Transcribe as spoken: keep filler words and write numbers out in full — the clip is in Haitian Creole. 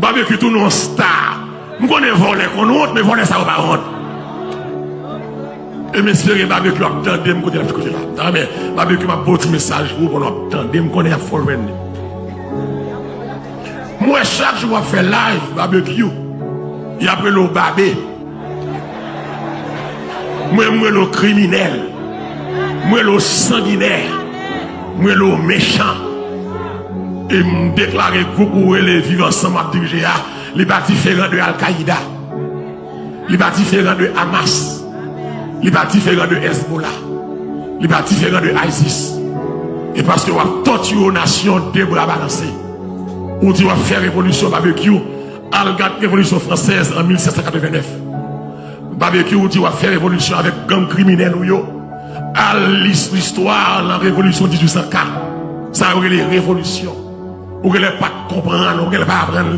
Babekyou tounen yon star. M konnen vòlè konn wont, men vòlè sa yo pa wont. E m espere Babekyou ap tande m kote l ap koute la. Amè, Babekyou, m ap voye ti mesaj pou ou, konnen w ap tande m, konnen y ap fè w jwenn li. M wè chak jou w ap fè live, Babekyou, y ap rele w Babe. Mwen, m rele w kriminèl. M rele w sanginè. M rele w mechan. E m deklare gwoup ou rele Viv Ansanm w ap dirije a, li pa diferan de Al-Qaida. Li pa diferan de Hamas. Li pa diferan de Hezbollah. Li pa diferan de ISIS. E paske w ap tòtire yon nasyon de bra balanse. Ou di w ap fè revolisyon, Babekyou. Al gad revolisyon fransèz an mil sèt san katrevennnèf. Babekyou, ou di w ap fè revolisyon avèk gang kriminèl ou yo. Al li listwa nan revolisyon dizuit san kat. Sa yo rele revolisyon. Ou genlè pa t konprann, ou genlè pa aprann.